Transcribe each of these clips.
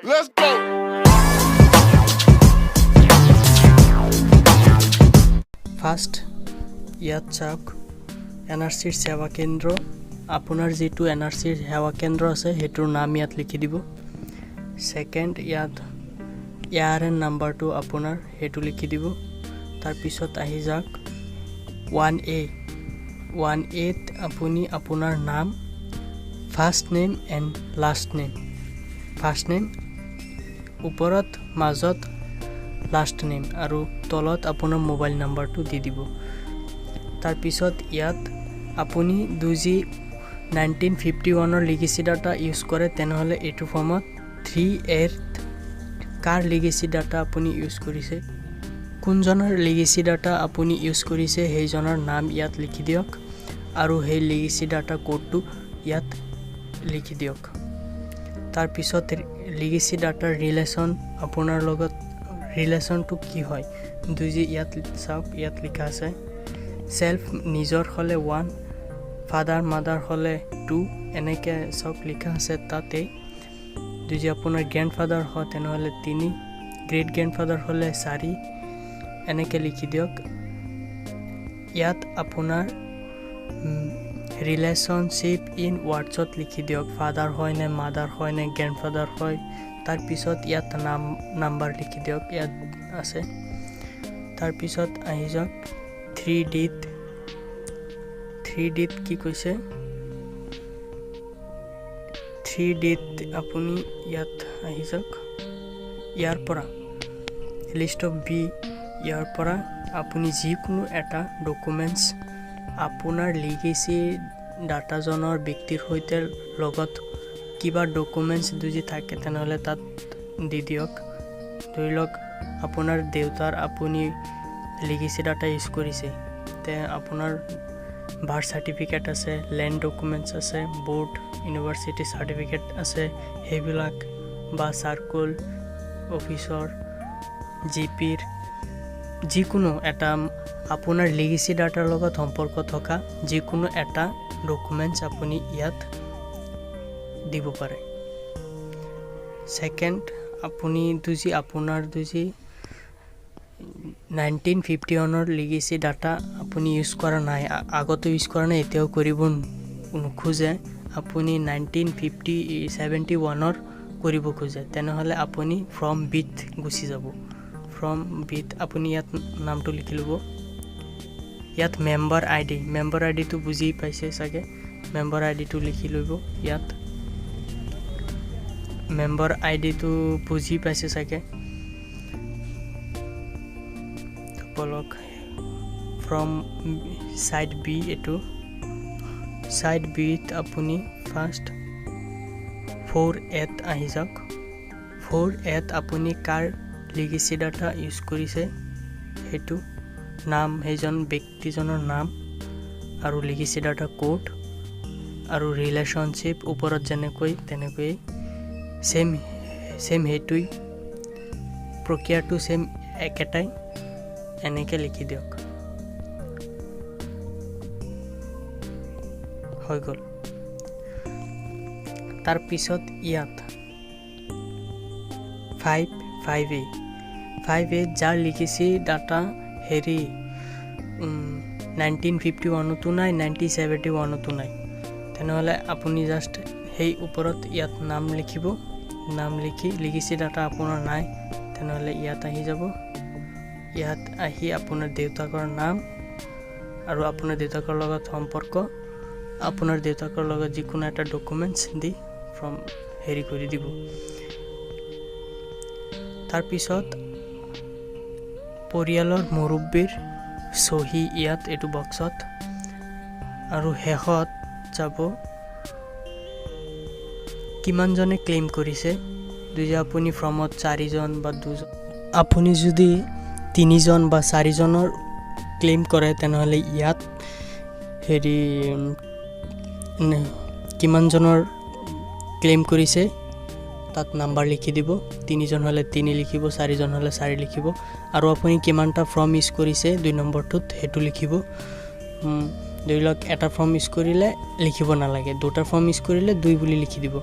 Let's go. First ইয়াত চাওক, N R চিৰ সেৱা কেন্দ্ৰ। আপোনাৰ যিটো এন আৰ চিৰ সেৱা কেন্দ্ৰ আছে, সেইটোৰ নাম ইয়াত লিখি দিব। ছেকেণ্ড, ইয়াত এ আৰ এন নাম্বাৰটো আপোনাৰ, সেইটো লিখি দিব। তাৰপিছত আহি যাওক ওৱান এ। ওৱান এত আপুনি আপোনাৰ নাম, first name and last name, first name ওপৰত, মাজত লাষ্ট নেম আৰু তলত আপোনাৰ মোবাইল নাম্বাৰটো দি দিব। তাৰপিছত ইয়াত আপুনি যদি 1951ৰ লিগেচি ডাটা ইউজ কৰে, তেনেহ'লে এইটো ফৰ্মত থ্ৰী এৰ কাৰ লিগেচি ডাটা আপুনি ইউজ কৰিছে, কোনজনৰ লিগেচি ডাটা আপুনি ইউজ কৰিছে, সেইজনৰ নাম ইয়াত লিখি দিয়ক আৰু সেই লিগেচি ডাটা কোডটো ইয়াত লিখি দিয়ক। তাৰপিছত লিগেচি ডাটাৰ ৰিলেশ্যন, আপোনাৰ লগত ৰিলেশ্যনটো কি হয়, দুই ইয়াত চাওক, ইয়াত লিখা আছে চেল্ফ, নিজৰ হ'লে ওৱান, ফাদাৰ মাদাৰ হ'লে টু, এনেকৈ চাওক লিখা আছে তাতে। যদি আপোনাৰ গ্ৰেণ্ড ফাদাৰ হয়, তেনেহ'লে তিনি, গ্ৰেট গ্ৰেণ্ড ফাদাৰ হ'লে চাৰি, এনেকৈ লিখি দিয়ক। ইয়াত আপোনাৰ ৰিলেশ্যনশ্বিপ ইন ৱাৰ্ডছত লিখি দিয়ক, ফাদাৰ হয় নে মাদাৰ হয় নে গ্ৰেণ্ড ফাদাৰ হয়। তাৰপিছত ইয়াত নাম নাম্বাৰ লিখি দিয়ক, ইয়াত আছে। তাৰপিছত আহি যাওক থ্ৰী ডিত। থ্ৰী ডিত কি কৈছে? থ্ৰী ডিত আপুনি ইয়াত আহি যাওক। ইয়াৰ পৰা লিষ্ট অফ বি, ইয়াৰ পৰা আপুনি যিকোনো এটা ডকুমেণ্টছ, আপোনাৰ লিগেচি ডাটাজনৰ ব্যক্তিৰ সৈতে লগত কিবা ডকুমেণ্টছ যদি থাকে, তেনেহ'লে তাত দি দিয়ক। ধৰি লওক আপোনাৰ দেউতাৰ আপুনি লিগেচি ডাটা ইউজ কৰিছে, তে আপোনাৰ বাৰ্থ চাৰ্টিফিকেট আছে, লেণ্ড ডকুমেণ্টছ আছে, বৰ্ড ইউনিভাৰ্চিটি চাৰ্টিফিকেট আছে, সেইবিলাক বা চাৰ্কল অফিচৰ, জি পিৰ যিকোনো এটা আপোনাৰ লিগেচি ডাটাৰ লগত সম্পৰ্ক থকা যিকোনো এটা ডকুমেণ্টছ আপুনি ইয়াত দিব পাৰে। ছেকেণ্ড, আপুনি যদি আপোনাৰ যদি 1951ৰ লিগেচি ডাটা আপুনি ইউজ কৰা নাই, আগতো ইউজ কৰা নাই, এতিয়াও কৰিব নোখোজে, আপুনি 1950 71ৰ কৰিব খোজে, তেনেহ'লে আপুনি ফৰ্ম বিত গুচি যাব। ফৰ্ম বিত আপুনি ইয়াত নামটো লিখি ল'ব। ইয়াত মেম্বাৰ আই ডি, মেম্বাৰ আই ডিটো বুজি পাইছে চাগে। মেম্বাৰ আই ডিটো লিখি ল'ব ইয়াত। মেম্বাৰ আই ডিটো বুজি পাইছে চাগে। বলক, ফৰ্ম চাইড বি। এইটো চাইড বিত আপুনি ফাৰ্ষ্ট ফ'ৰ এত আহি যাওক। ফ'ৰ এত আপুনি কাৰ লিগেচি ডাটা ইউজ কৰিছে, সেইটো নাম, সেইজন ব্যক্তিজনৰ নাম আৰু লিগেচি ডাটা কোড আৰু ৰিলেশ্যনশ্বিপ ওপৰত যেনেকৈ তেনেকৈ ছেম ছেম, সেইটোৱেই প্ৰক্ৰিয়াটো, ছেম একেটাই, এনেকৈ লিখি দিয়ক। হৈ গ'ল। তাৰপিছত ইয়াত ফাইভ ফাইভ এ, ফাইভ এ যাৰ লিখিছে ডাটা হেৰি 1951তো নাই, 1971তো নাই, তেনেহ'লে আপুনি জাষ্ট সেই ওপৰত ইয়াত নাম লিখিব। নাম লিখি লিখিছে ডাটা আপোনাৰ নাই, তেনেহ'লে ইয়াত আহি যাব। ইয়াত আহি আপোনাৰ দেউতাকৰ নাম আৰু আপোনাৰ দেউতাকৰ লগত সম্পৰ্ক, আপোনাৰ দেউতাকৰ লগত যিকোনো এটা ডকুমেণ্টছ দি ফৰ্ম হেৰি কৰি দিব। তাৰপিছত পৰিয়ালৰ মুৰব্বীৰ চহী ইয়াত এইটো বক্সত। আৰু শেষত যাব কিমানজনে ক্লেইম কৰিছে। যদি আপুনি ফৰ্মত চাৰিজন বা দুজন, আপুনি যদি তিনিজন বা চাৰিজনৰ ক্লেইম কৰে, তেনেহ'লে ইয়াত হেৰি কিমানজনৰ ক্লেইম কৰিছে তাত নাম্বাৰ লিখি দিব। তিনিজন হ'লে তিনি লিখিব, চাৰিজন হ'লে চাৰি লিখিব। আৰু আপুনি কিমানটা ফৰ্ম ইউজ কৰিছে দুই নম্বৰটোত, সেইটো লিখিব। ধৰি লওক এটা ফৰ্ম ইউজ কৰিলে লিখিব নালাগে, দুটা ফৰ্ম ইউজ কৰিলে দুই বুলি লিখি দিব।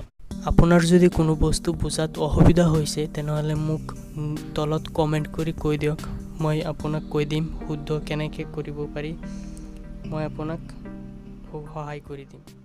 আপোনাৰ যদি কোনো বস্তু বুজাত অসুবিধা হৈছে, তেনেহ'লে মোক তলত কমেণ্ট কৰি কৈ দিয়ক। মই আপোনাক কৈ দিম শুদ্ধ কেনেকৈ কৰিব পাৰি। মই আপোনাক সহায় কৰি দিম।